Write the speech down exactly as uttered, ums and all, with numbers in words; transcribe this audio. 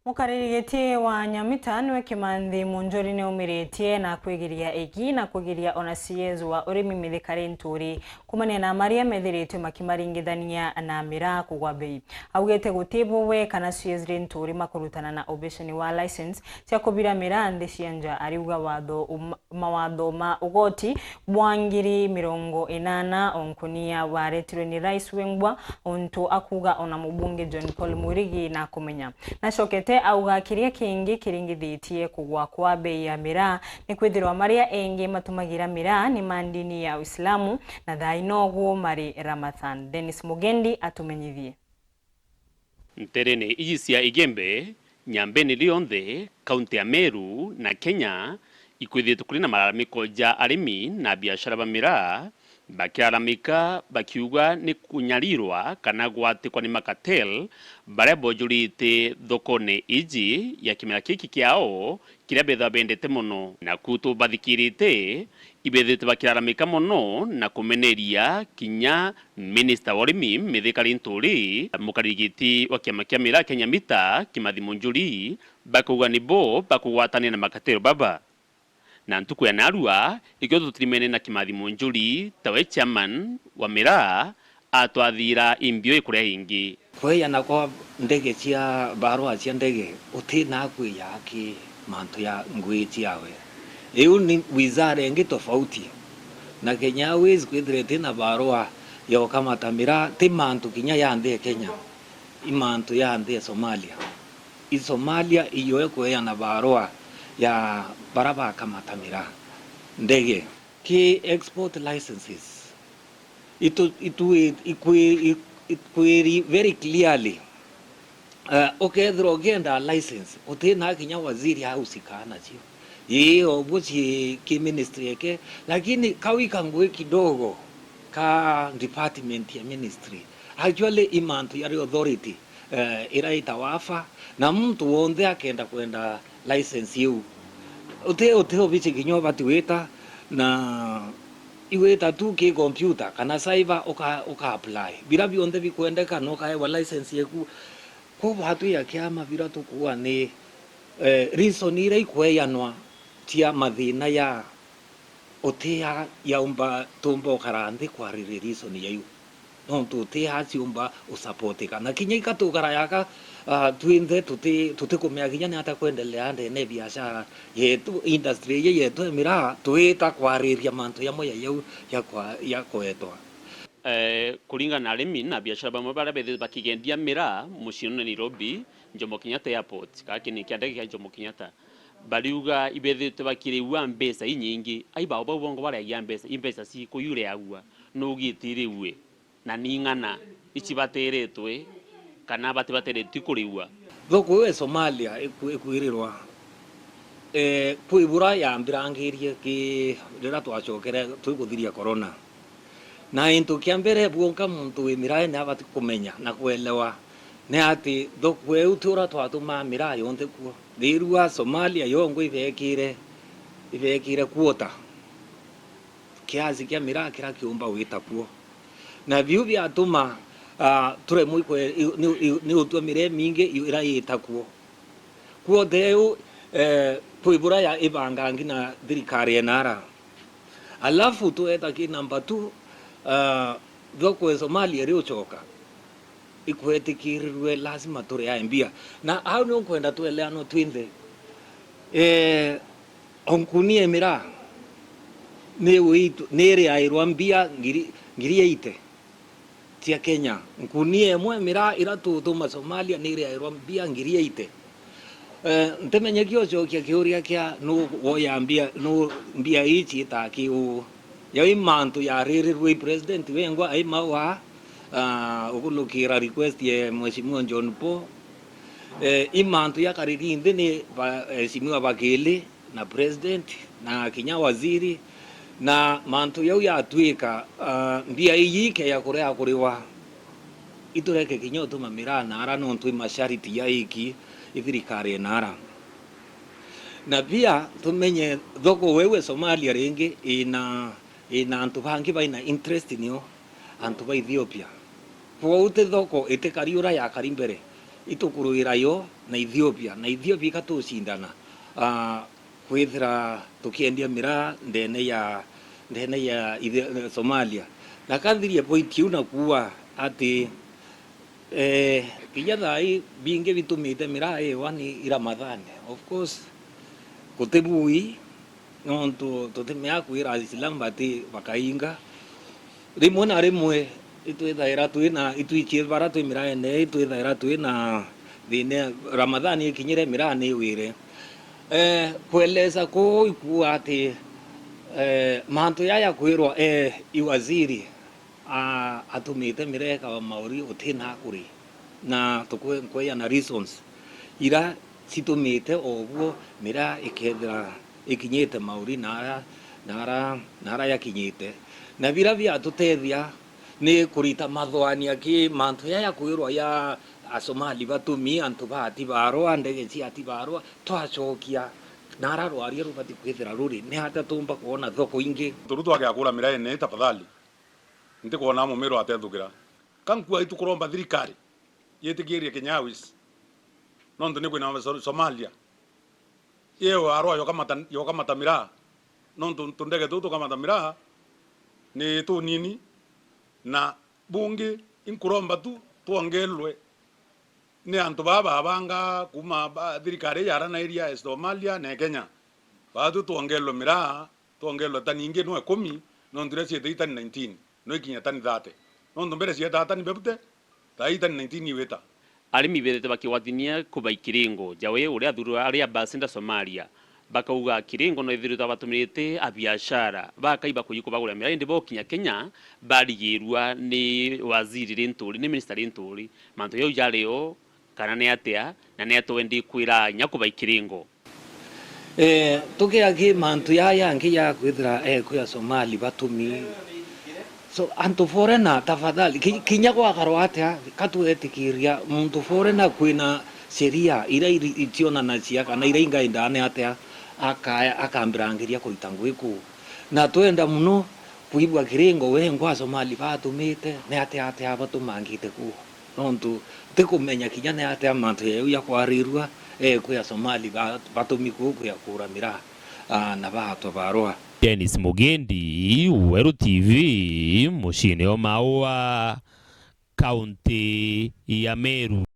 Mukariri giti wa Nyamita niwe Kimanthi Munjuri niaumiritie na kwigiria igi na kwigiria ona C S wa urimi Mithika Linturi kumania na maria methiritwe makimaringithania na miraa kugwa bei. Augite guti bo we kana C S Linturi makurutana na ubicini wa license cia kubira miraa nthi cia nja. Ariuga watho um-, mawatho ma ugoti bwa ngiri mirongo inana o nkunia waretirwe ni Rais Wengwa, untu akuuga ona mubunge John Paul Mwirigi nakumenya. Nacokete auga kiria kingi kiringithitie kugwa kwa bei ya miraa ni kwithirwa maria engi matumagira miraa ni ma ndini ya Uislamu, na thaa ino uguo mari Ramadhan. Dennis Mugendi atumenyithie. Nterene iji cia Igembe, Nyambene rionthe, kaunti ya Meru na Kenya, ikwithitwe kuri na malalamiko ja arimi na biashara ba miraa, bakiraramika bakiuga ni kunyarirwa kana gwatikwa ni makatel baria bojurite thokone iji ya kimera giki kiao kiria bethirwa bendete mono. Na kutu bathikirite, ibethirite bakiraramika mono na kumeneria kinya minista wa urimi Mithika Linturi, mukariri giti wa kiama kia miraa Kenya Mita, Kimathi Munjuri, bakauga nibo bakugwatania na makatero baba. Na ntuku ya narua, ikio tutirimene na Kimathi Munjuri, tawe chairman wa miraa, atwathira imbio ikuria ingi. Kweyana kwa ndege cia, barua cia ndege, utina kwiya ki mantu ya ngui ciawe. Iu ni wizara ingi tofauti. Na Kenya Airways kwithira itina barua ya ukamata miraa, ti mantu kinya ya nthi ya Kenya, i mantu ya nthi ya Somalia. I Somalia iyo ikweana barua ya bara bakamata miraa. Ndege. Ki export licenses, itu, itu, ikwi-, ikwiri very clearly. Uh, ukethirwa ukienda license, utina kinya waziri ausikaa nacio. Ii, obu ci ki ministry eke, lakini kau i kangui kidogo ka department ya ministry. Actually, i mantu yari authority, eh, ira itawa AFA, na muntu wonthe akenda kwenda license iu. Uti, uti obici kinya ubati wita, na iwita tu ki computer kana cyber uka, uka apply. Bira bionthe bikwendeka na ukaewa license yeku. Kwou batwi ya kiama bira tukuuga ni, eh, reason iria ikweyanwa cia mathina ya utia yaumba tumba ukara nthi kwariria reason yaiu. Nontu utia ciumba usapotika. Na kinya ika tukara yaka, ah, twinthe tuti, tutikumenya kinya ni atia kwendelea ndene ya biashara yetu, industry iji yetu ya miraa, twita kwariria mantu jamwe ja jau ja kwa, ja kwetwa. Eh, kuringana na arimi na biashara bamwe baria bethirite bakigendia miraa muciini Nairobi, Jomo Kenyatta Airport, kana kiini kia ndege kia Jomo Kenyatta, bariuga ibethirite bakiriua mbeca inyingi. Ai bao bau bongo bareagia mbeca, i mbeca ciku iu ireagua? Nuu gitiriue? Na ni ng'ana icibateretwe kana batibateretwe ikuriua? Thuku iu e Somalia iku-, ikwirirwa, eh, kwi bura yambirangirie ki riria twacokere twikuthiria corona. Na into kia mbere bwonka muntu wi miraene abati kumenya na kwelewa ni ati thuku iu ti uria twatumaa miraa yonthe kuo. Thirua Somalia yongwa ibekire, ibekire quarter. Kiasi kia miraa kiria kiumba wita kuo. Na biu biatuma, ah, turemwe ikwe-, i-, ni, i-, ni utua miraa imingi i-, iria yita kuo. Quarter iu, eh, kwi bura ya ibangangi na thirikari ya N R. Alafu tweta ki number two, ah, thuku e Somalia iri ucoka ikwetikirirwe lazima turiae mbia. Na au ni ukwenda tweleanwe twinthe. Eh, o nkunia ya miraa ni witu-, ni iriairwa mbia ngiri, ngiri eighty cia Kenya. Nkunia imwe ya miraa ira tutuma Somalia ni iriairwa mbia ngiri eighty. Eh, ntimenye kio ucokia kiuria kia nu woya mbia, nu mbia ii ciitaa ki uu? Jau i mantu yaririrwe i president wengwa ai mau aa, ah, ukulukira request ya Mheshimiwa John Paul. Eh, i mantu yakariri nthi ni ba-, Mheshimiwa bakili na president na kinya waziri, na mantu jau yatwika, ah, mbia ii ikeya kuria kuriwa, itureke kinya utuma miraa naara nontu i mashariti ya iki i thirikari naara. Na pia tumenye thoko wewe Somalia ringi ina, ina antu bangi baina interest nio antu ba Ethiopia. Kwou ti thoko itikari uria yakari mbere. Itukuruira yo na Ethiopia, na Ethiopia ikatucindana, ah, kwithira tukiendia miraa ndene ya, ndene ya Ethiopia, Somalia. Na kathirie point iu na kuuga ati, eh, kinya thaa ii bingi bitumite miraa iwa ni i Ramadhan. Of course, guti bui, nontu tutimea kwira Islam bati bakainga. Rimwe na rimwe itwithaira twina, itwichie bara twi miraene, itwithaira twina thina. Ramadhani ikinyire, miraa ni iwire. Eh, kueleza kuu ikuuga ati, eh, mantu yaya kwirwa, eh, i waziri, a-, atumite miraa ikawa mauri utina akuri. Na tukwe-, nkweya na reasons ira citumite oguo miraa ikethira ikinyite mauri nara, nara, nara yakinyite. Na bira biatutethia ni kurita mathwania ki mantu yaya kwirwa ya Asomali batumi, antu ba ati barwa, ndege cia ati barwa, twacokia nara rwaria rubati kwithira ruri, ni atia tumba kwona thoko ingi? Turu twagea kura miraene, tafadhali. Ntikwona mumiro atethukira. Ka nkua itu kuromba thirikari yitikirie Kenya Airways. Nontu ni kwina So-, Somalia. Yeo arwa yokamata, yokamata miraa. Nontu tundege tuu tukamata miraa ni tunini. Na bungi inkuromba tu twongelwe ni antu baa babanga kuma ba, thirikari yaranairia ya Somalia na Kenya. Baatu twongelwe miraa, twongelwe tani ingi no ikumi, nontu iria ciete i tani nineteen, no ikinya tani thirty. Nontu mbere cietaa tani fifty, thaa ii tani nineteen iwita. Arimi bethite bakigwatinia kubai kiringo. Jawe uria athurirwe ari ambassador Somalia, bakauga kiringo no ithirite batumirite abiashara bakai bakuji kubagurira miraa, indi bokinya Kenya barigirua ni waziri Linturi, ni minister Linturi. Mantu jau jari o kana ni atia, na ni atia twendi kwira inya kubai kiringo? Eh, tukia ki mantu jaa jangi ja kwithira, eh, kwi Asomali batumi. So, antu foreigner, tafadhali, ki-, kinya gwakarwa atia, ka twetikiria muntu foreigner kwina sheria iria iri-, icionanagia kana iria ingaendaa ni atia, akaya-, akambirangiria kurita ngugi kuu. Na twenda mono kwigua kiringo wengwa Asomali batumite, ni atia, atia batumangite kuu. Nontu tikumenya kinya ni atia mantu jau jakwarirua, eh, kwi Asomali ba-, batumi kuu kuja kura miraa, ah, na baatwa barwa. Dennis Mugendi, Weru T V, muciine o Maua, kaunti ya Meru.